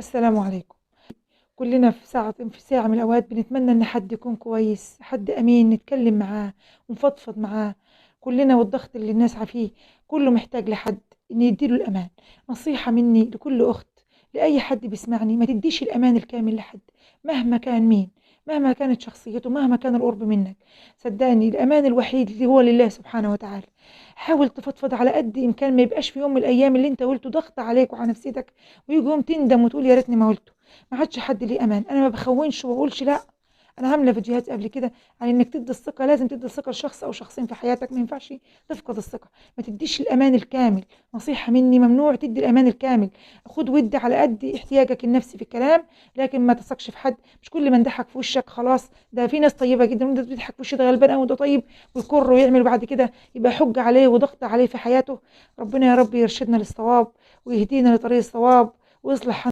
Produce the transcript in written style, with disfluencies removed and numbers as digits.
السلام عليكم. كلنا في ساعة من الأوقات بنتمنى إن حد يكون كويس، حد أمين نتكلم معاه ونفضفض معاه. كلنا والضغط اللي الناس فيه كله محتاج لحد إن يديله الأمان. نصيحة مني لكل أخت، لأي حد بيسمعني، ما تديش الأمان الكامل لحد مهما كان مين، مهما كانت شخصيته، مهما كان القرب منك. صدقني الأمان الوحيد اللي هو لله سبحانه وتعالى. حاول تفضفض على قد إمكان، ما يبقاش في يوم من الأيام اللي انت قلته ضغط عليك وعلى نفسيتك ويجي يوم تندم وتقول يا ريتني ما قلته. ما عادش حد ليه أمان. أنا ما بخونش وبقولش لا، أنا عاملة فيديوهات قبل كده عن إنك تدي الثقة، لازم تدي الثقة لشخص أو شخصين في حياتك، ما ينفعش تفقد الثقة. ما تديش الأمان الكامل، نصيحة مني ممنوع تدي الأمان الكامل. خد ودي على قد احتياجك النفسي في الكلام، لكن ما تثقش في حد. مش كل من ضحك في وشك خلاص، ده في ناس طيبة جدا وده بيضحك في وشه ده غلبان قوي ده طيب، ويكر ويعمل بعد كده يبقى حجة عليه وضغط عليه في حياته. ربنا يا رب يرشدنا للصواب ويهدينا لطريق الصواب ويصلح